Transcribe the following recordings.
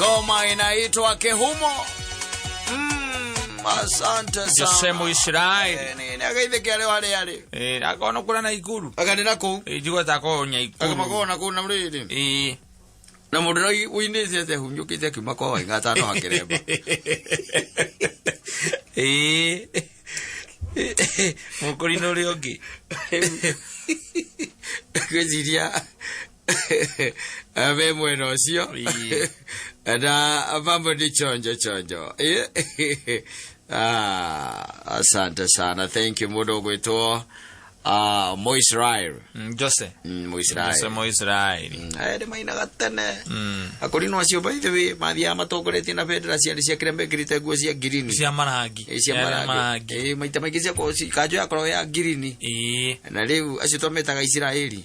Ngoma inaitwa Kehumo. Asante sana. Jose Muisraeli. Nĩ agaithĩke arĩ harĩa arĩ. Akorwo no kũrĩa na ikuru. Anga nĩ na kũu. Njigua ta akorwo Nyaikuru. Makoragwo na kũu na rĩrĩ. Na mũndũ ũrĩa ũinĩte atĩ ahunyũkĩte akiuma kwa Waing'a atano akĩremba. Mũkũrinũ ũrĩa ũngĩ. Ngwĩciria me mwena ũcio. Na mambo ni chonjo chonjo. Ah, asante sana, thank you mũndũ ũgwĩtwo Moisrael. Jose. Moisrael. Jose Moisraeli. Aya nĩ mainaga tene. Akũrinũ acio, by the way, mathiaga matongoretie na bendera ciarĩ cia kĩrĩa mekĩrĩte nguo cia ngirini. Cia marangi. Ĩ, cia Yarĩ marangi. Marangi. Ĩ, maita maingĩ ciakorwo kanjũ yakorwo ya ngirini. Na rĩu acio twametaga Isiraeli.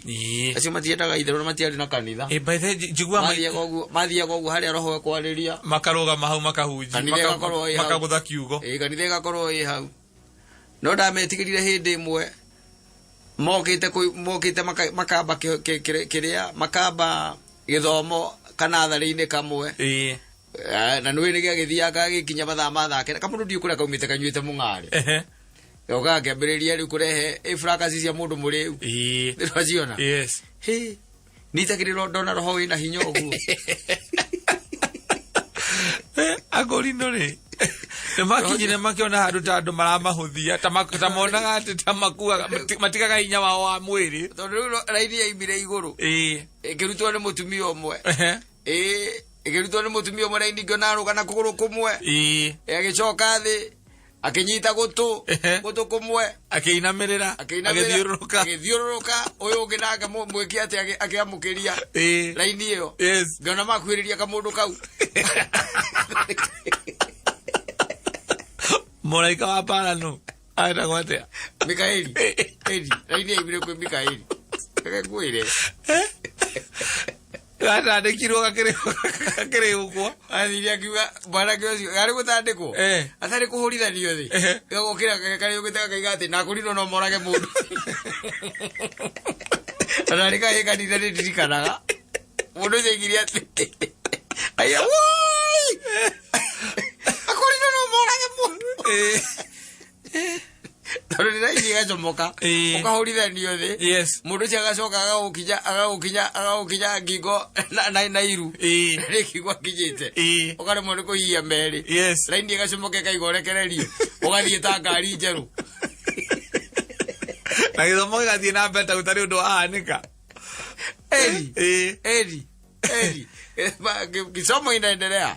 Acio matiendaga itherũ na matiarĩ na kanitha. By the way, njiguaga Mathiaga ũguo, mathiaga ũguo harĩa roho ekwarĩria. Makarũgama hau makahunjia. Kanitha ĩgakorwo ĩ hau. Makagũtha kiugo. Ĩ, kanitha ĩgakorwo ĩ hau. No ndametigĩrire hĩndĩ ĩmwe mokĩte mokĩte makamba kĩrĩa makamba gĩthomo kanatharĩ-inĩ kamwe. Na nĩũĩ nĩ gĩagĩthiaga gĩkinya mathaa ma 9:00, kamũndũ ndiũ kũrĩa kaumĩte kanyuĩte mũng'arĩ. Goka gakĩambĩrĩria rĩu kũrehe fracas cia mũndũ mũrĩu. Nĩũraciona? Yes. Hĩ, nitakĩrĩrwo ndona roho wĩna hinya ũguo. Akũrinũ rĩ nĩ makinyire makĩona handũ ta andũ maramahũthia ta monaga atĩ ta makuaga matigaga hinya wao wa mwĩrĩ. Tondũ rĩu raini yaimire igũrũ. Ĩkĩrutwo nĩ mũtumia ũmwe. Ĩ, ĩkĩrutwo nĩ mũtumia ũmwe raini ngĩona arũga na kũgũrũ kũmwe. Agĩcoka thĩ akĩnyita gũtũ gũtũ kũmwe. Akĩinamĩrĩra. Akĩinamĩrĩra, agĩthiũrũrũka. Agĩthiũrũrũka ũyũ ũngĩ nake mwĩki atĩ akĩamũkĩria raini ĩyo. Ngĩona makuhĩrĩria kamũndũ kau. Mũraika wa parano etagwo atĩa? Mikaeli. Eri raini yaimire kwĩ Mikaeli. Reke ngwĩre. Gatandĩkirwo gakĩrĩũkwo. Athire akiuga mwanake ũcio arĩ gũtandĩkwo atarĩ kũhũrithanio thĩ. Gagokĩra karĩũkĩte gakaiga atĩ nakũrinwo no morage mũndũ. Ona nĩ kahĩ kanitha nĩ ndirikanaga mũndũ ũcio aigire atĩ aya woi akũrinwo no morage mũndũ. Tondũ nĩ raini ĩgacomoka ũkahũrithanio thĩ. Mũndũ ũcio agacoka agagũkinya ngingo na iru. Rĩngĩ gwakinyĩte ũkaremwo nĩ kũhihia merĩ. Raini ĩgacomoka ĩkaiga ũrekererio ũgathiĩ ta ngari njerũ. Na gĩthomo gĩgathiĩ na mbere ta gũtarĩ ũndũ wahanĩka. Eri eri eri kisomo inaendelea.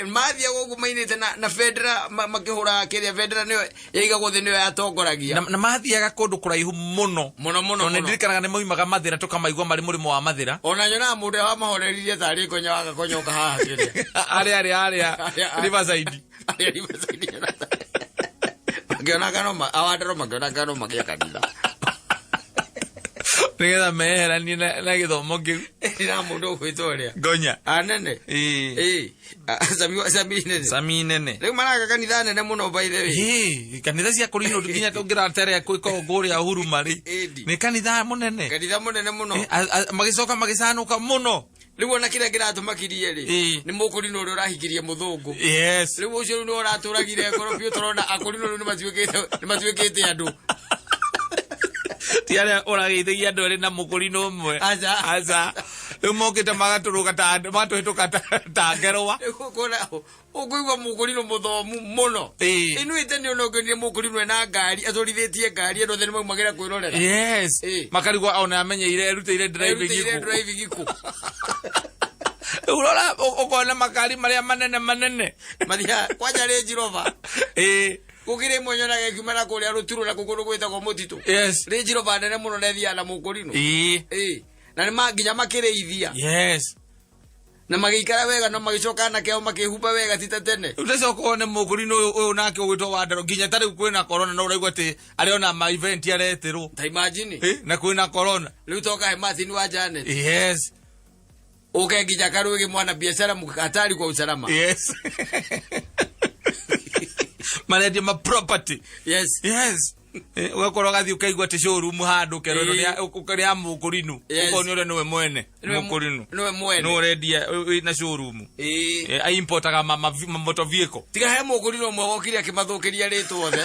Mathiaga ũguo mainĩte na bendera makĩhũraga kĩrĩa bendera nĩyo yaigagwo thĩ nĩyo yatongoragia. Na mathiaga kũndũ kũraihu mũno. Mũno mũno. Tondũ nĩ Mũno. ndirikanaga nĩ maumaga Mathĩra tũkamaigua marĩ mũrĩmo wa Mathĩra. Ona nyonaga mũndũ ũrĩa wamahoreririe tarĩ ngonya wagakonyoka haha kĩrĩa. Arĩa Riverside. Arĩa Riverside makĩonaga no awandero makĩonaga no magĩa kanitha. Nĩgetha meheranie na gĩthomo kĩu. Na mũndũ ũgwĩtwo ũrĩa Ngonya. Anene. Ĩ, Sami nene. Sami nene. Rĩu maraka kanitha nene mũno, by the way. Ĩ, kanitha cia kũrinũ nginya tũngĩraterea kwĩkorwo kũrĩa Huruma rĩ. Ĩndi. Nĩ kanitha mũnene. Kanitha mũnene mũno. Magĩcoka magĩcanũka mũno. Rĩu ona kĩrĩa kĩratũmakirie rĩ nĩ mũkũrinũ ũrĩa ũrahikirie mũthũngũ. Rĩu ũcio rĩu nĩ ũratũragire ngoro biũ tũrona akũrinũ rĩu nĩ matuĩkĩte andũ. Ti arĩa ũrageithagia andũ erĩ na mũkũrinũ ũmwe. Aca. Aca, rĩu mokĩte magatũrũga ta magatũhĩtũka ta ngerwa. Rĩu ũkona ũkũigua mũkũrinũ mũthomu mũno. Inuĩ tene ona ũngĩonire mũkũrinũ ena ngari atwarithĩtie ngari andũ othe nĩ maumagĩra kwĩrorera. Makarigwo ona amenyeire erutĩire driving Erutĩire kũ. Driving kũ. Rĩu rora ũkona makari marĩa manene manene. Mathiaga kwanja Range Rover. Gũkĩrĩ ĩmwe nyonaga ĩkiuma na kũrĩa rũturo na kũndũ gwĩtagwo mũtitũ. Range Rover nene mũno na ĩthiaga na mũkũrinũ. Ĩ, na nĩ nginya makĩrĩithia. Na magĩikara wega no magĩcoka anake ao makĩhumba wega ti ta tene. Rĩu ndacoka wone mũkũrinũ ũyũ nake ũgwĩtwo Wandaro nginya ta rĩu kwĩna corona no ũraigua atĩ arĩ ona ma event aretĩrwo. Ta imagine. Na kwĩna corona. Rĩu toka he Martin wa Janet. Uke nginya Karũgĩ mwana biacara hatari kwa usalama. Marendia ma property. Ũgakorwo ũgathiĩ ũkaigua atĩ showroom handũ ũkerwo ĩno Ĩĩ. nĩ ya mũkũrinũ. Yes. Ũkonio ũrĩa nĩwe mwene Nĩwe mũkũrinũ. Nĩwe mwene. Nĩwe ũrendia wĩna showroom. Ĩĩ. Aimportaga ma motor vehicle. Tiga he mũkũrinũ ũmwe wokire akĩmathũkĩria rĩtwa othe.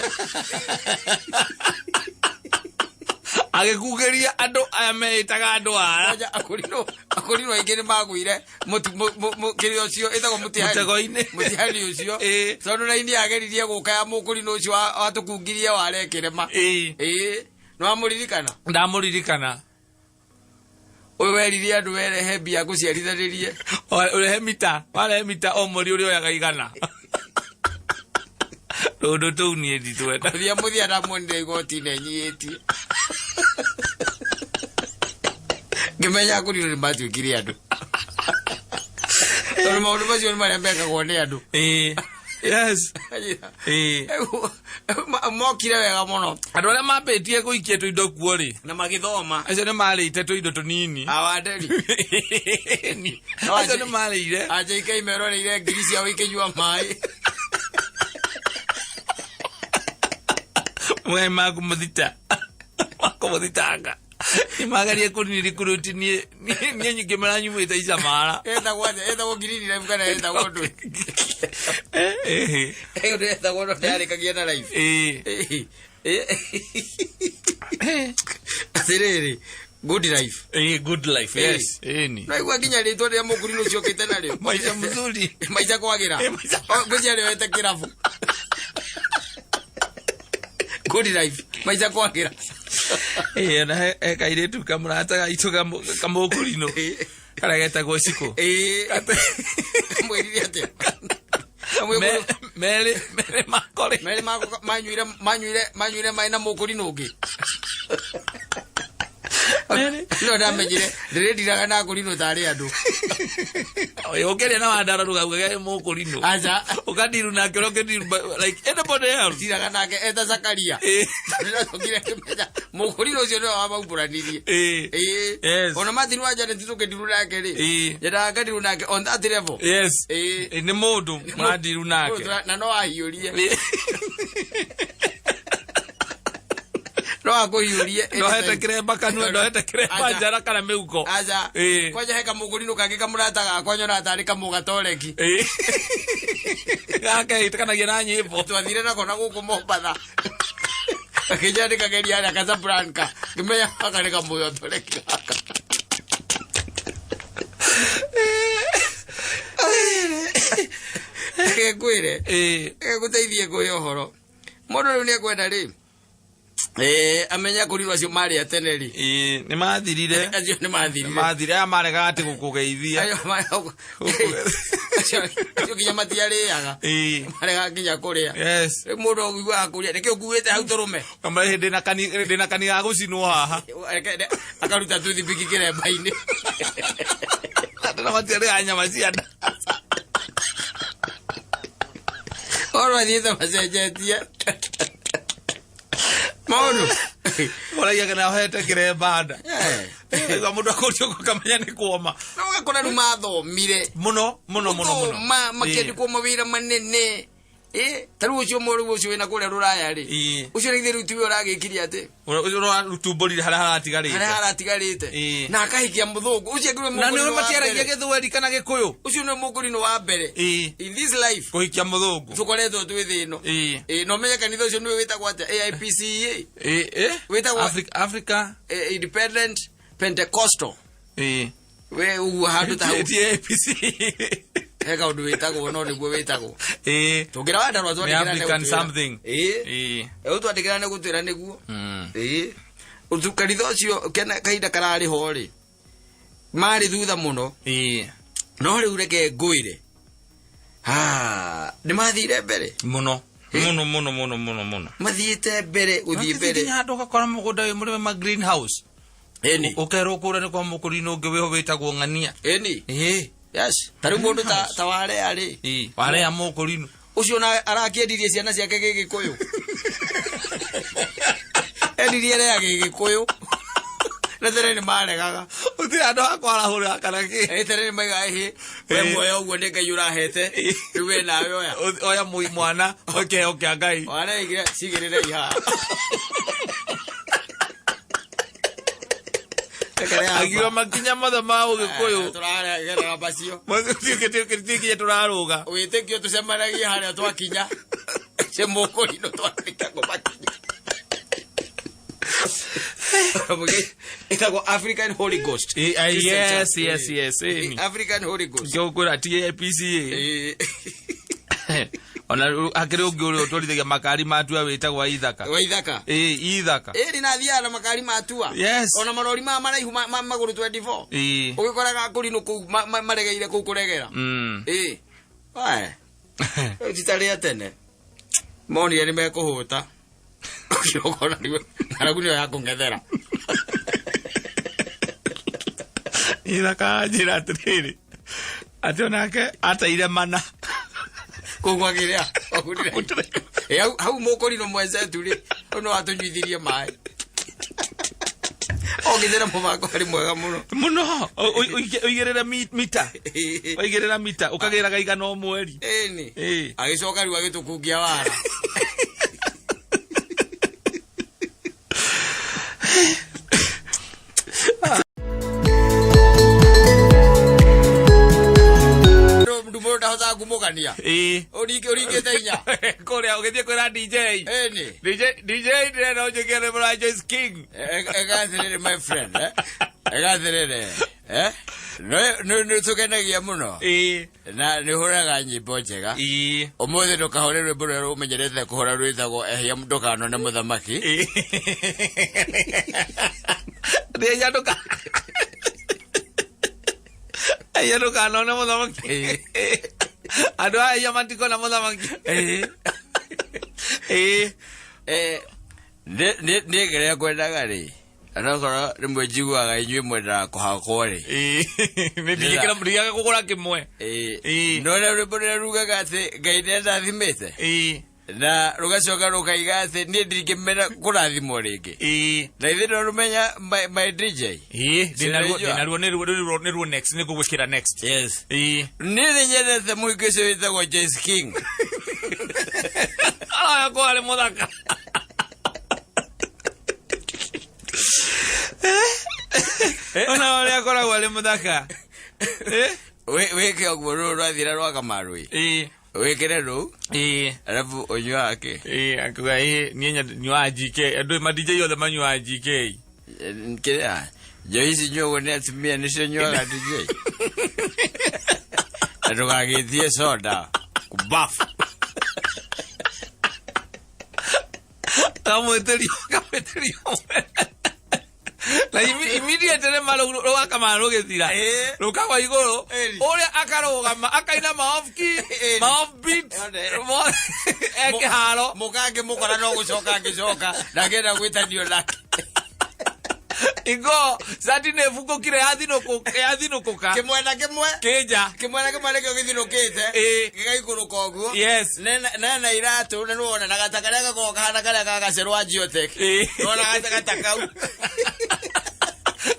Agĩkugĩria andũ aya meĩtaga andũ aya. Kwanja akũrinũ aingĩ nĩ magũire kĩrĩa ũcio ĩtagwo mũtihani. Mũtego-inĩ. Mũtihani ũcio. Ĩĩ. Tondũ raini yageririe gũka ya mũkũrinũ ũcio watũkungirie ware kĩrema. Ĩĩ. Ĩĩ. Nĩ wamũririkana? Ndamũririkana. Ũyũ werire andũ werehe mbia ngũciarithanĩrie. Ũrehe mita, warehe mita o mweri ũrĩa oyaga igana. Tũndũ tũu niĩ nditwenda. Mũthia mũthia ndamuonire igoti-inĩ enyihĩtie. Ngĩmenya akũrinũ nĩ matuĩkire andũ. Tondũ maũndũ macio nĩ marĩa mekagwo nĩ andũ. Ĩĩ. Yes. Ĩĩ. Mokire wega mũno Andũ arĩa mambĩtie gũikia tũindo kuo rĩ, na magĩthoma. acio nĩ marĩite tũindo tũnini. Awanderi. Acio nĩ marĩire. Anjĩke meroreire ngiri ciao ikĩnyua maĩ. Mwe makũmũthita. Makũmũthitanga. Nĩ magerie kũnirikuruti niĩ niĩ nyingĩ maranyumĩte icamara. Etagwo atĩa? Etagwo Green Life kana etagwo ndũ? Eh, eh, Ĩyo ndũ etagwo no ndĩarĩkagia na life. eh. Atĩrĩrĩ, good life. Good life, yes. Ĩni. Naigua nginya rĩtwa rĩrĩa mũkũrinũ ũcio ũkĩte narĩo. Maisha mzuri. Maisha kwagĩra. Eh, maisha- Ngwĩciria rĩoete kĩrabu. Good life. Maisha kwagĩra. Ĩĩ, ona he kairĩtu kamũrata gaitũ kamũkũrinũ karĩa getagwo Cikũ. Ĩĩ. Mwĩrire atĩa? Merĩ merĩ makore. Merĩ manyuire manyuire manyuire maĩ na mũkũrinũ ũngĩ. Merĩ. No ndamenyire ndĩrĩndiraga na akũrinũ tarĩ andũ. Ũkĩaria na wandara ndũkauge ge mũkũrinũ. Aca. Ũkandiru nake ũrĩa ũngĩndiru like anybody else. Ndiraga nake eta Zakaria. Ĩĩ. Ndĩracokire ngĩmenya mũkũrinũ ũcio nĩwe wamaumbũranirie. Ĩĩ. Ĩĩ. Yes. Ona Martin wa Janet tũkĩndiru nake rĩ. Ĩĩ. Nyendaga ngandiru nake on that level. Yes. Ĩĩ. Ĩĩ, nĩ mũndũ mũrandiru nake. Na no ahiũrie. Ĩĩ. No akũhiũrie. Ndohete kĩremba kanua, ndohete kĩremba Aca. njara kana mĩhuko. Aca. Ĩĩ. Kwanja he kamũkũrinũ kangĩ kamũrata gakwa nyonaga tarĩ kamũgatoreki. Ĩĩ. Gaka ĩtĩkanagia na nyĩmbo. Twathire nako na gũkũ Mombatha. Gakĩnjĩra nĩkageria harĩa Casablanca. Ngĩmenya gaka nĩ kamũyotoreki gaka. Reke ngwĩre. Ĩĩ. Reke ngũteithie ngũhe ũhoro. Mũndũ rĩu nĩekwenda rĩ amenye akũrinũ acio marĩ a tene rĩ. Ĩĩ, nĩ mathirire. Acio nĩ mathirire. Mathirire aya maregaga atĩ gũkũgeithia. Acio acio nginya matiarĩaga. Ĩĩ. Maregaga nginya kũrĩa. Yes. Rĩu mũndũ ũiguaga kũrĩa nĩkĩ ũkuĩte hau tũrũme. Kama ndĩna kani ndĩna kani ga gũcinwo haha. Akaruta toothpick kĩremba-inĩ. Andũ na matiarĩaga nyama cia nda. Oro athiĩte macenjetie. Maũndũ. Ũragia kana ohete kĩremba nda. Eh. Igua mũndũ akũrio ũkamenya nĩ kuoma. No ũgakora rĩu mathomire. Mũno mũno mũno mũno. Gũthoma makĩandĩkwo mawĩra manene. Ta rĩu ũcio mũrũ ũcio wĩna kũrĩa rũraya rĩ. Ĩĩ. Ũcio rĩu rĩu tiwe ũragĩkirie atĩ. Ũcio ũratumbũrire harĩa haratigarĩte. Harĩa haratigarĩte. Ĩĩ. Na akahikia mũthũngũ. Ũcio nĩwe Na nĩ mũkũrinũ wa matiaragia mbere. gĩthweri kana gĩkũyũ. Ũcio nĩwe mũkũrinũ wa mbere. Ĩĩ. In this life Kũhikia mũthũngũ. tũkoretwo twĩ thĩ ĩno. Ĩĩ. Ĩĩ, na ũmenye kanitha ũcio nĩwe wĩtagwo atĩa? AIPCA. Ĩĩ, ĩĩ. Wĩtagwo- Africa. Independent Pentecostal. Ĩĩ. We ũguo handũ ta hau. Ti APC. He kaũndũ wĩtagwo no nĩguo wĩtagwo. Ĩĩ. Tũngĩra wandarwa Nĩ twandĩkĩra African nĩgũtwĩra. something. Ĩĩ. Ĩĩ. Rĩu twandĩkĩra nĩgũtwĩra nĩguo. Mm. Ĩĩ. Ũtu kanitha ũcio kena kahinda kararĩ ho rĩ. Marĩ thutha mũno. Ĩĩ. No rĩu reke ngwĩre. Ha, nĩ mathire mbere. Mũno. Mũno mũno mũno mũno mũno. Mathiĩte mbere gũthiĩ mbere. Nginya handũ ũgakora mũgũnda wĩ mũrĩme ma greenhouse. Ĩni. Ũkerwo kũrĩa nĩ kwa mũkũrinũ ũngĩ wĩho wĩtagwo ng'ania. Ĩni. Ĩĩ. Yes. Ta rĩu mũndũ ta warea rĩ. Ĩĩ. Warea mũkũrinũ. Ũcio na arakĩendirie ciana ciake gĩgĩkũyũ. Endirie rea gĩgĩkũyũ. Na tene nĩ maregaga. Gũtirĩ handũ ha kwarahũra kana kĩ. Ĩtere nĩ maiga ĩhĩ we muoyo ũguo nĩ Ngai ũrahete rĩu we nawe oya. Oya mwana oe kĩheo kĩa Ngai. Wareigire cigĩrĩre ihaha. Akiuga makinya mothe ma ũgĩkũyũ. Tũragerera macio. Tikinya tũrarũga. Wĩtĩkio tũcemanagia harĩa twakinya. Cia mũkũrinũ twandĩkagwo makinya. Ĩtagwo African Holy Ghost. Christian Yes, Church. yes, yes. Ĩni. African Holy Ghost. Ngĩgũkwĩra ti APCA. Ona hakĩrĩ ũngĩ ũrĩa ũtwarithagia makari matua wĩtagwo Ithaka. Wa Ithaka. Ĩĩ, Ithaka. Ĩri na thiaga na makari matua. Yes. Ona marori maya maraihu ma magũrũ 24. Ĩĩ. Ũgĩkoraga kũrinũ kũu maregeire kũu kũregera. Ĩĩ. Wae. Rĩu ti ta rĩa tene. Monire nĩ mekũhũta. Ũkona rĩu ng'aragu nĩyo ya kũng'ethera. Ithaka anjĩra atĩrĩrĩ atĩ onake ateire mana. Kũu gwakĩrĩa. Ĩ, hau mũkũrinũ mwenzetu rĩ, hau no atũnyuithirie maĩ. Ongithĩra mũbango harĩ mwega mũno. Mũno ũigĩrĩre mita. Ũigĩrĩra mita ũkagĩraga igana o mweri. Ĩni. Ĩĩ. Agĩcoka rĩu agĩtũkungia wara. Mũndũ ndahotaga kumũgania. Ĩĩ. Ũringĩte inya. Kũrĩa ũgĩthiĩ kwĩra DJ. Ĩni. DJ DJ ndĩrenda ũnjĩkĩre rwĩmbo rwa Joyce King. Egathĩrĩre my friend. Egathĩrĩre. Nĩ tũkenagia mũno. Ĩĩ. Na nĩ ũhũraga nyĩmbo njega. Ĩĩ. Ũmũthĩ ndũkahũre rwĩmbo rũrĩa ũmenyerete kũhũra rwĩtagwo ehia ndũkanone mũthamaki. Ĩĩ. Ehia ndũka Ehia ndũkanone mũthamaki. Andũ aya ehia matikona mũthamaki. Ĩĩ. Ĩĩ. Niĩ kĩrĩa ngwendaga rĩ, onokorwo rĩmwe njiguaga inyuĩ mwendaga kũhakwo rĩ. Ĩĩ. Nĩ ndigĩkĩra kũgũra kĩmwe. Ĩĩ. No rĩu rwĩmbo rũrĩa rugaga atĩ Ngai nĩandathimĩte. Ĩĩ. Na rũgacoka rũkaiga atĩ niĩ ndingĩmena kũrathimwo rĩngĩ. Ĩĩ. Na ithuĩ no rũmenya my DJ. Ĩĩ. Ndĩnaruo Sinajua. ndĩnaruo nĩruo next nĩngũgwĩkĩra next. Yes. Ĩĩ. Niĩ nĩ nyendete mũhiki ũcio wĩtagwo Joyce King. Araya kwa arĩ mũthaka. Ona ũrĩa akoragwo arĩ mũthaka. Wĩke ũguo rũrũ rwathira rwa Kamaru ĩ. Ĩĩ. Wĩkĩre rũu Ĩĩ. alafu ũnyuaga kĩ? Ĩĩ, akiuga ĩĩ niĩ nyuaga GK. Andũ ma DJ othe manyuaga GK. Kĩrĩa njohi ici nyuagwo nĩ atumia nĩcio nyuaga DJ. Na ndũgagĩtie soda kubafu. Kamwĩtĩrio kamwĩtĩrio. Na immediately rwa Kamaru rũgĩthira. Ĩĩ. Rũkagwa igũrũ. Ĩĩ. Ũrĩa akarũgama akaina ma off key, Ĩĩ. ma off beat. Yone. E kĩharo. Mũkangĩ mũkora no gũcoka angĩcoka na ngenda gwĩtanio nake. Ingo cati nĩ ĩbungũkire yathinũkũka. Kĩmwena kĩmwe Kĩnja. kĩmwena kĩmwe nĩkĩo gĩthinũkĩte Ĩĩ. gĩgaikũrũka ũguo. Yes. Nena iratũ na nĩwona na gata karĩa gakoragwo kahana karĩa ga gacerũ wa Geotech. Ĩĩ. Nĩwona gata kau.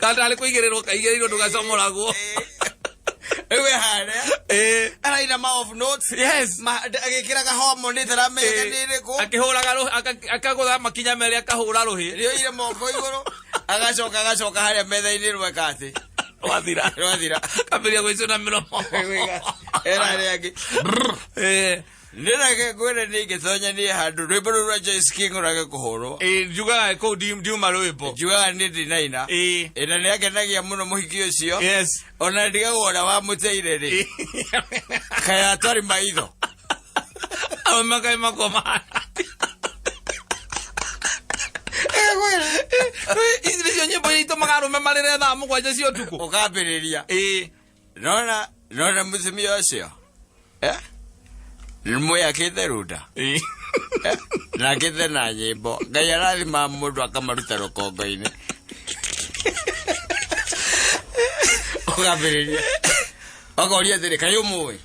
Gatarĩ kũigĩrĩrwo kaigĩrĩirwo ndũgacomoragwo. Rĩu e harĩa Ĩĩ. araina ma off notes. Yes. Agĩkĩraga hormone ĩtaramenyeka nĩ ĩrĩkũ. Akĩhũraga rũhĩ akagũtha makinya merĩ akahũra rũhĩ. Rĩoire moko igũrũ agacoka agacoka harĩa metha-inĩ rweka atĩ Rwathira. rwathira. Kambĩrĩria gwĩcũna mĩromo. Era harĩa angĩ. Ĩĩ. Nĩreke ngwĩre nĩ ingĩtonya niĩ handũ rwĩmbo rũu rwa Joyce King rwage kũhũrwo. Ĩĩ, njugaga kũu ndiuma rwĩmbo. Njugaga niĩ ndinaina. Ĩĩ. Ĩ, na nĩangenagia mũno mũhiki ũcio. Yes. Ona ndigagwo ũrĩa wamũteire rĩ. Kaĩ atwari maitho. Amwe makaĩ makoma. Ici nĩcio nyĩmbo iria itũmaga arũme marĩre thaa mũgwanja cia ũtukũ. Ũkambĩrĩria. Ĩĩ. Nona nona mũtumia ũcio. Nĩ mwĩakĩte runda. Ĩĩ. Na akĩte na nyĩmbo. Ngai arathima mũndũ akamaruta rũkongo-inĩ. Ũkambĩrĩria. Ũkoria atĩrĩ, kaĩ ũmũĩ?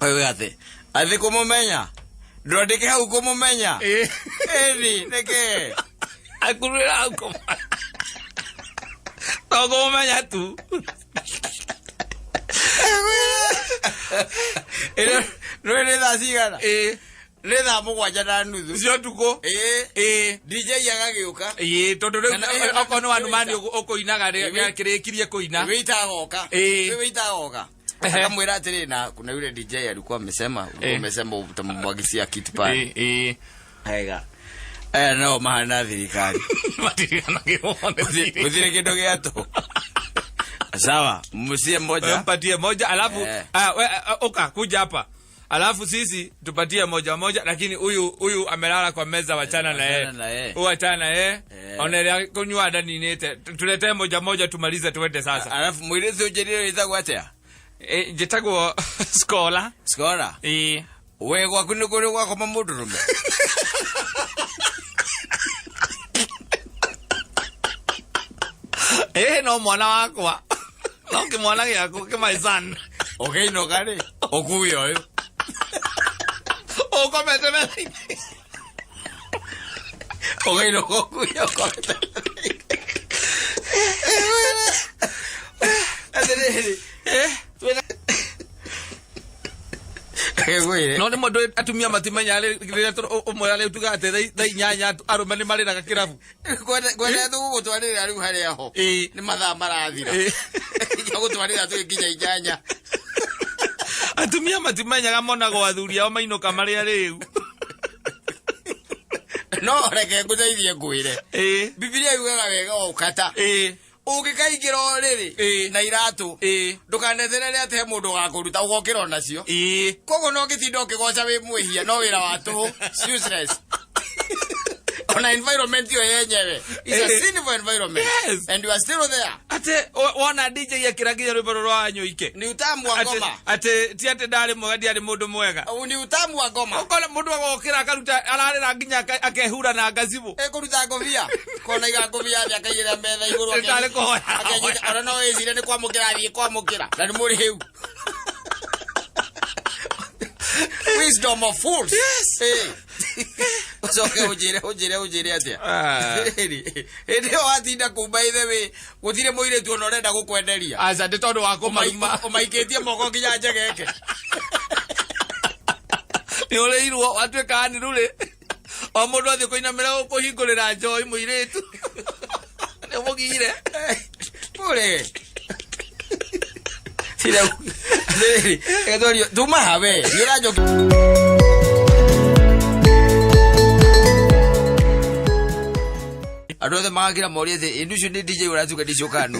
Ũkoiga atĩ, atĩ kũmũmenya? Ndwandĩke hau kũmũmenya? Ĩĩ. Ĩni, nĩkĩ? Akururĩra hau kũma. To kũmenya tu. Ĩno nĩ nĩ thaa cigana? Ĩĩ. Nĩ thaa 7:30. Cia ũtukũ. Ĩĩ. Ĩĩ. DJ agagĩũka. Ĩĩ, tondũ rĩu Kana ĩĩ, okorwo nĩ wanumani ũkũinaga Ĩĩ. nĩakĩrĩkirie kũina. Wĩita agoka. Ĩĩ. Wĩita agoka. Ehe. Akamwĩra atĩrĩ na kuna yule DJ alikuwa amesema, ulikuwa Eh. umesema utamwagisia kitu pale. Ĩĩ, ĩĩ. Wega. Aya no mahana thirikari. Matiriganagĩrwo nĩ thirikari. Gũtirĩ kĩndũ gĩa tũ. Sawa, msie moja. Mpatie moja alafu Eh. ah, we, ah, oka kuja hapa alafu sisi tupatie moja moja, lakini huyu huyu amelala kwa meza, wachana na yeye, Wachana na yeye. huyu wachana na yeye, Eh. ona ile kunywa ndaninite, tuletee moja moja tumalize tuende sasa. Alafu mũirĩtu ũnjĩrire wĩtagwo atĩa? Eh, njĩtagwo Scholar. Skora. Eh, We gwaku nĩ kũrĩ gwakoma mũndũrũme? eh, no mwana wakwa no kĩmwana gĩaku kĩ my son. Ũkĩinũka rĩ, ũkue ũyũ. Ũkomete metha-inĩ. Ũkĩinũka ũkue ũkomete. Atĩrĩrĩ, Eh. ngwĩre. No nĩ mũndũ atumia matimenya rĩrĩa ũmwe arĩa tugaga atĩ thaa 8 arũme nĩ marĩraga kĩrabu. Kwenda tũgũgũtwarĩra rĩu harĩa ho. Ĩĩ. Nĩ mathaa marathira. Ĩĩ. Gũtwarĩra tũgĩkinya 8. Atumia matimenyaga monagwo athuri ao mainũka marĩa rĩu. No reke ngũteithie ngwĩre. Ĩĩ. Bibilia yugaga wega o ũkata. Ĩĩ. Ũngĩkaingĩra ũrĩrĩ Ĩĩ. na iratũ Ĩĩ. ndũkaneterere atĩ he mũndũ ũgakũruta ũgokĩra onacio. Ĩĩ. Koguo no ũngĩtinda ũkĩgoca wĩ mwĩhia no wĩra wa tũhũ. It's useless. Ona environment ĩyo yenyewe is a Ĩĩ. sinful environment. Yes. And you are still there. Atĩ wona DJ akĩra nginya rwĩmbo rũrũ rwa Nyũike. Ni utamu wa Atĩ ngoma. atĩ ti atĩ ndarĩ mwega ndiarĩ mũndũ mwega. Ni utamu wa ngoma. Ũkona mũndũ agokĩra akaruta ararĩra nginya akehura na ngacibũ. Ĩkũruta ngũbia. Kona iga ngũbia thĩ akaigĩrĩra metha igũrũ. Nĩ tarĩ kũhoya. Akenyita ona no wĩcire nĩ kwamũkĩra athiĩ kwamũkĩra. Na nĩ mũrĩu. Wisdom of fools. Yes. Ĩĩ. Ũcoke ũnjĩre ũnjĩre ũnjĩre atĩa? Ah. Hĩndĩ ĩyo watinda kuu by the way gũtirĩ mũirĩtu ona ũrenda gũkwenderia. Aca nĩ tondũ wa kũmaruma. Ũmaikĩtie moko nginya njegeke. Nĩ ũrĩirwo watuĩka nĩ rũrĩ. O mũndũ athiĩ kũinamĩra kũhingũrĩra njoi mũirĩtu. Nĩ ũmũgire. Pole. Sira. Reke tuma hawe. Nĩ ũranjokia. Andũ othe magakĩra moria atĩ ĩndĩ ũcio nĩ DJ ũratuga ndicio kanu.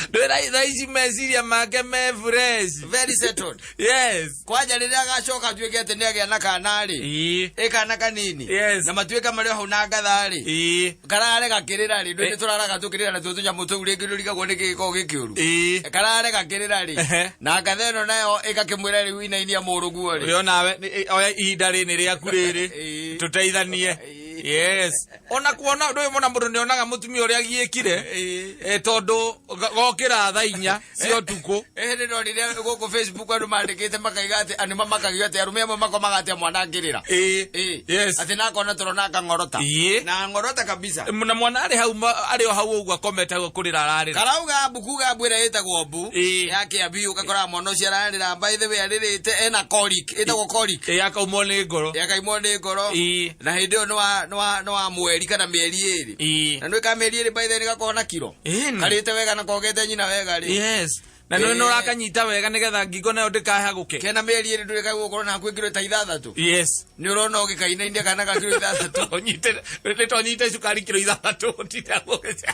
Ndwĩra thaa ici meciria make me fresh. Very settled. Yes. Kwanja rĩrĩa agacoka atuĩke atĩ nĩagĩa na kana rĩ. Ĩĩ. Ĩ kana kanini. Yes. Na matuĩka marĩ o hau na ngatha rĩ. Ĩĩ. Karare gakĩrĩra rĩ, ndũĩ Ĩ. tũraraga tũkĩrĩra na tuo tũnyamũ tũu rĩngĩ ndũrigagwo nĩ gĩkoragwo gĩkĩũru. Ĩĩ. Karare gakĩrĩra rĩ. Ehe. Na ngatha ĩno nayo ĩgakĩmwĩra rĩu inainia mũrũguo rĩ. Ũyũ nawe oya ihinda rĩ nĩ rĩaku rĩrĩ. Ĩĩ. Tũteithanie. Ĩĩ. Yes. Ona kuona ndũĩ mona mũndũ nĩonaga mũtumia ũrĩa agiĩkire. Ĩĩ. Eh, tondũ gokĩra thaa 4 cia ũtukũ. Ĩhĩ nĩ ndonire gũkũ Facebook andũ mandĩkĩte makaiga atĩ andũ mamakagio atĩ arũme amwe makomaga atĩ mwana angĩrĩra. Ĩĩ. Ĩĩ. Yes. Atĩ nakona toro na akang'orota. Ĩĩ. Na ng'orota kabisa. Na mwana arĩ hau arĩ o hau ũguo akomete hau kũrĩra ararĩra. Karauga mbu kuga mbu ĩrĩa ĩtagwo mbu Ĩĩ. ya Kĩambi ũgakora mwana ũcio ararĩra by the way arĩrĩte ena colic ĩtagwo colic. Ĩĩ akaumwo nĩ ngoro. Yakaimwo nĩ ngoro. Ĩĩ. Na hĩndĩ ĩyo nĩ wa mweri kana mĩeri 2. Ĩĩ. Na nĩ ka mĩeri 2 by the way nĩgakorwo na kiro. Ĩĩ. Karĩte wega na kogete nyina wega rĩ. Yes. Na nĩ Ĩĩ. nĩ ũrakanyita wega nĩgetha ngingo nayo ndĩkahagũke. Kena mĩeri 2 ndũrĩ kagũkorwo na hakuhĩ kiro ta 6. Yes. Nĩ ũrona ũgĩkainainia kana ga kiro 6. Ũnyite nĩ tonyite cukari kiro 6 ũtinda gũgĩca.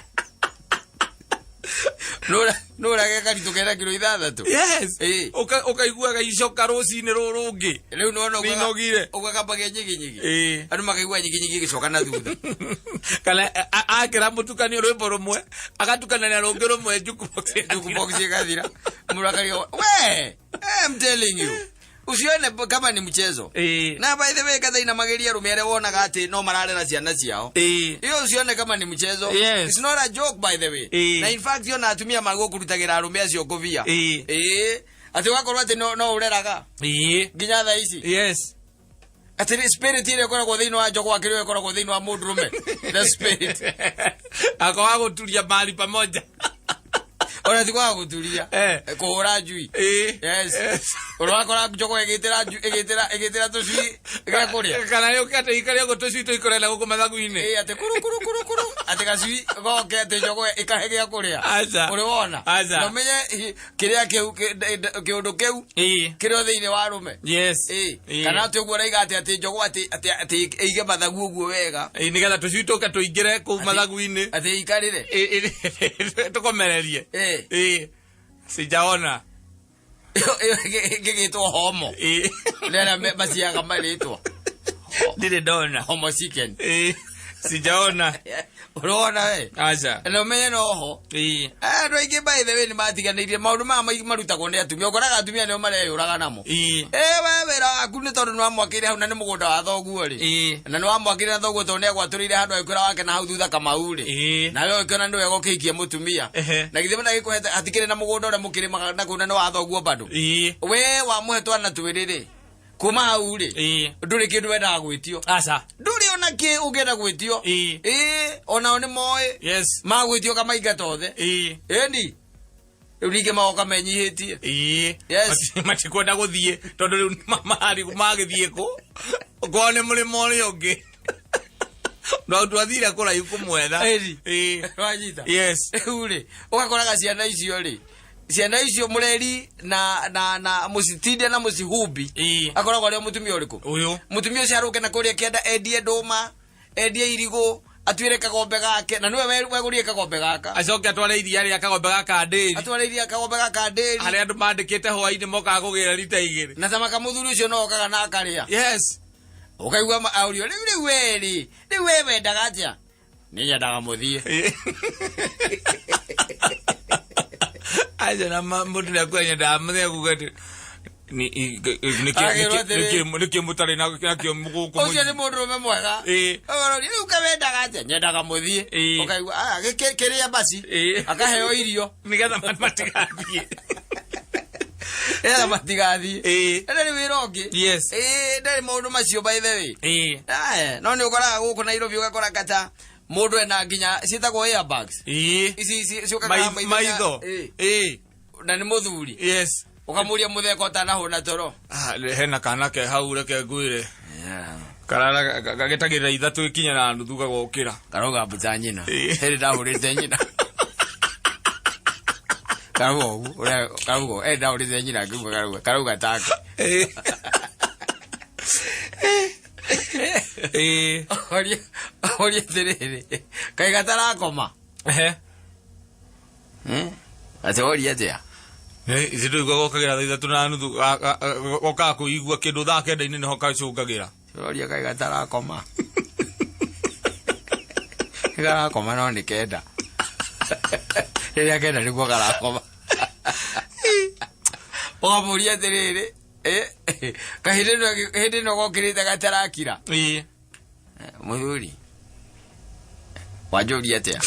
Nĩ ũrage karitũ kena kiro 6. Yes. Ĩĩ. Ũkaiguaga icoka rũcinĩ rũrũ rũngĩ. Rĩu nĩwona Nĩnogire. ũguo akambagia nyiginyigi. Ĩĩ. Andũ makaigua nyiginyigi ĩgĩcoka na thutha. Kana akĩra mũtukanio rwĩmbo rũmwe agatukanania rũngĩ rũmwe jukebox Jukebox ĩgathira. Mũndũ akarigwo, we, I'm telling you. Usione kama ni mchezo. Ĩĩ. Na by the way kathaina mageria arũme arĩa wonaga atĩ no mararera ciana ciao. Ĩĩ. Hiyo usione kama ni mchezo. Yes. It's not a joke by the way. Ĩĩ. Na in fact ona atumia magũkũrutagĩra arũme acio ngũbia. Ĩĩ. Ĩĩ. Atĩ ũgakorwo atĩ no ũreraga Ĩĩ. nginya thaa ici. Yes. Atĩ spirit ĩrĩa ĩkoragwo thĩinĩ wa njogwa kĩrĩa ĩkoragwo thĩinĩ wa mũndũrũme, the spirit. Akoga guturia mali pamoja. Ona ti kwaga gũturia. Kũhũra njui. Yes. Ũrakora njogwa ĩgĩtĩra ĩgĩtĩra ĩgĩtĩra tũcui gĩa kũrĩa. Kana yũke atĩ ikare ũguo tũcui tũikorera gũkũ mathagu-inĩ. Ĩ, atĩ kuru kuru kuru kuru, atĩ gacui goke atĩ njogwa ĩkahe gĩa kũrĩa. Aca. Ũrĩ wona? Aca. Na ũmenye kĩrĩa kĩu kĩũndũ kĩu kĩrĩ o thĩinĩ wa rũme. Ĩ, kana atĩ ũguo ũraiga atĩ atĩ njogwa atĩ atĩ atĩ ĩige mathagu ũguo wega. Ĩ, nĩgetha tũcui tũke tũingĩre kũu mathagu-inĩ. Atĩ ikarĩre. Ĩ, ĩ, tũkomererie. Ĩ, sijaona. Ĩyo ĩgĩtwo homo. Nĩ arĩa maciaga marĩtwa. Ndirĩ ndona. Homo chicken. Ĩ, sijaona. Ũrona we? Aca. Na ũmenye noho. Ĩ. Andũ aingĩ by the way nĩ matiganĩirie maũndũ maya marutagwo nĩ atumia. Ũkoraga atumia nĩo mareyũraga namo. Ĩ. Ĩ, we wĩra waku nĩ tondũ nĩwamwakĩire hau na nĩ mũgũnda wa thoguo rĩ. Ĩ. Na nĩwamwakĩire na thoguo tondũ nĩagwatũrĩire handũ agĩkwĩra wake na hau thutha Kamau rĩ. Ĩ. Nawe ũkĩona nĩ wega ũkĩhikie mũtumia. Na githĩ ndagĩkũhete hatikĩrĩ na mũgũnda ũrĩa mũkĩrĩmaga na kũu na nĩ wa thoguo bado. Ĩ. We wamũhe twana twĩrĩ rĩ, kuma hau rĩ, Ĩ. ndũrĩ kĩndũ wendaga gwĩtio. Aca. Ndũrĩ ona kĩ ũngĩenda gwĩtio. Ĩ. Ĩ, onao nĩ moĩ. Yes. Magwĩtio kamaingata othe. Ĩ. Ĩni. Rĩu ningĩ magoka menyihĩtie. Ĩ. Yes. Matikwenda gũthiĩ tondũ rĩu magĩthiĩ kũ? Kwao nĩ mũrĩmo ũrĩa ũngĩ. No twathire kũraihu kũmwetha. Ĩni. Ĩ. Wanyita. Yes. Rĩu rĩ, ũgakoraga ciana icio rĩ, ciana icio mũreri na na na mũcitinde na mũcihumbi. Ĩ. Akoragwo arĩ o mũtumia ũrĩkũ? Ũyũ. Mũtumia ũcio arũke na kũrĩa kĩanda endie ndũma, endie irigũ, atuĩre kagombe gake, na nĩwe wegũrire kagombe gaka. Acoke atware iria rĩa kagombe gaka ndĩri. Atware iria kagombe gaka ndĩri. Harĩa andũ mandĩkĩte hwaĩ-inĩ mokaga kũgĩra rita igĩrĩ. Na tamaka mũthuri ũcio no okaga na akarĩa. Yes. Ũkaigua aurio, rĩu rĩu we rĩ, rĩu we wendaga atĩa? Nĩ nyendaga mũthiĩ. Aca na mũndũ nĩ akuga nyendaga mũthiĩ akuga atĩ Agĩrwo atĩrĩ. nĩkĩ mũtarĩ nakĩo gũkũ Ũcio nĩ mũndũrũme mwega. Ĩ. Ũkaroria, rĩu kawendaga atĩa? Nyendaga mũthiĩ. Ĩ. Ũkaigua, kĩrĩa basi. Ĩ. Akaheo irio. Nĩgetha matigathiĩ. Nĩgetha matigathiĩ. Ĩ. Ndarĩ wĩra ũngĩ. Yes. Ĩ, ndarĩ maũndũ macio by the way. Ĩ. Aya, no nĩ ũkoraga gũkũ Nairobi ũgakora kata mũndũ ena nginya ciĩtagwo airbags. Ĩ. Ici ici ciũkaga maitho. Maitho. Ĩ. Ĩ. Na nĩ mũthuri. Yes. Ũkamũria mũtheko ũtanahũna toro. Hena kana ke hau reke ngwĩre. Karara gagĩtagĩrĩra ithatũ ikinya na nuthu gagokĩra. Karauga mbuta nyina. Ĩ. Hĩndĩ ndahũrĩte nyina. Karauga ũguo, ũrĩa karauga, hĩndĩ ndahũrĩte nyina ngĩigua karauga, karauga take. Ĩ. Ĩ. Oria, oria atĩrĩrĩ, kaĩ gatarakoma? Ehe. Atĩ oria atĩa? Ithe ndũigua gokagĩra thaa ithatũ na nuthu gokaga kũigua kĩndũ thaa kenda-inĩ nĩho gacũngagĩra. Oria kaĩ gatarakoma. Karakoma no nĩ kenda. Rĩrĩa kenda nĩguo karakoma. Ũkamũria atĩrĩrĩ, kaĩ hĩndĩ ĩno gokĩrĩte gatarakira? Ĩ. Mũthuri, wanjũria atĩa?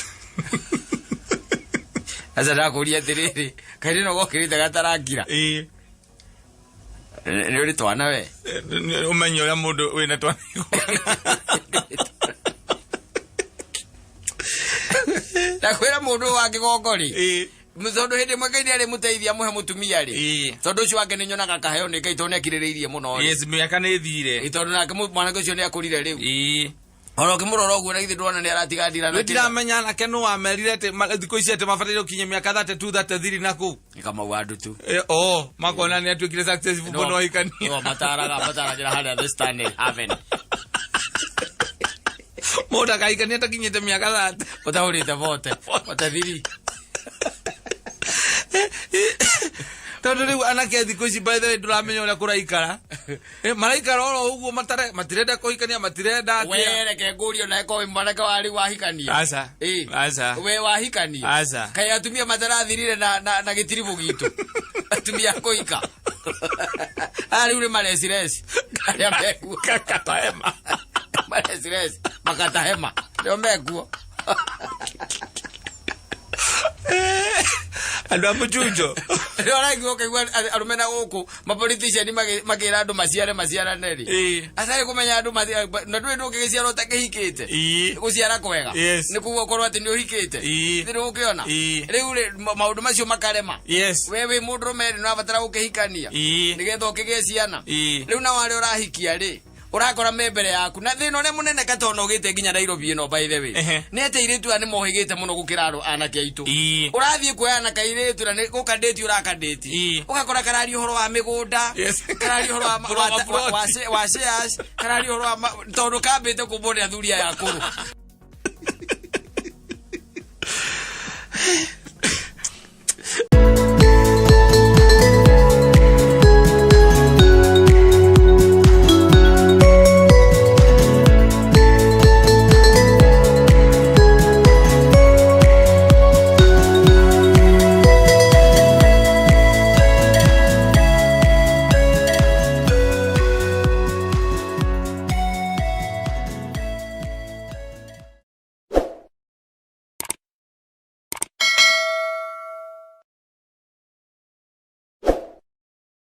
Aca ndakũria atĩrĩrĩ, kaĩ hĩndĩ ĩno gokĩrĩte gatarakira? Ĩ. Nĩ ũrĩ twana we? Ũmenye ũrĩa mũndũ wĩna twana. Ndakwĩra mũndũ wa kĩgongo rĩ, Ĩ. tondũ hĩndĩ ĩmwe Ngai nĩarĩ mũteithia mũhe mũtumia rĩ, Ĩ. tondũ ũcio wake nĩnyonaga kaheo nĩ Ngai tondũ nĩakirĩrĩirie mũno rĩ. Yes, mĩaka nĩ ĩthire. Ĩ, tondũ nake mwanake ũcio nĩakũrire rĩu. Ĩ. Ona ũkĩmũrora ũguo na githĩ ndwona nĩaratiga ndira na Rĩu ndiramenya anake nũ wamerire atĩ thikũ ici atĩ mabataire gũkinyia mĩaka 32 33 na kũu. Nĩ Kamau wa ndutu. O makona nĩ atuĩkire successful mũno ahikania. No mataraga mataragĩra harĩa the stand heaven. Mũndũ akahikania atakinyĩte mĩaka 30. Ũtahũrĩte bote. Bote thiri. Tondũ rĩu anake thikũ ici by the way ndũramenya ũrĩa kũraikara. Maraikara oro ũguo matirenda kũhikania matirenda atĩa. We reke ngũrie na eko wĩ mwanake wa rĩu wahikania. Aca. Ĩ. Aca. We wahikania. Aca. Kaĩ atumia matarathirire na na na gĩtiribũ gitũ. Atumia a kũhika. Aya rĩu nĩ marecireci. Arĩa mekuo. Kakatahema. Marecireci. Makatahema. Nĩo mekuo. Andũ a mũchunjo. Rĩu ũraigua ũkaigua arũme na gũkũ mapolitician makĩra andũ maciare maciarane rĩ. Atarĩ kũmenya andũ na ndũrĩ ndũngĩgĩciara ũtakĩhikĩte. Gũciara kwega. Yes. Nĩ kuga ũkorwo atĩ nĩ ũhikĩte. Nĩ ũkĩona. Rĩu rĩ maũndũ macio makarema. Yes. We wĩ mũndũrũme rĩ, nĩũrabatara gũkĩhikania. Nĩgetha ũkĩgĩe ciana. Rĩu nao arĩa ũrahikia rĩ, ũrakora me mbere yaku na thĩna ũrĩa mũnene katona ũgĩte nginya Nairobi ĩno by the way. Nĩ atĩ airĩtu aya nĩ mohĩgĩte mũno gũkĩra andũ anake aitũ. Ũrathiĩ kuoya na kairĩtu na nĩ gũkandĩti ũrakandĩti. Ũgakora kararia ũhoro wa mĩgũnda. Yes. Kararia ũhoro wa Ũhoro wa plot. wa shares, kararia ũhoro wa tondũ kambĩte kũmbwo nĩ athuri aya akũrũ.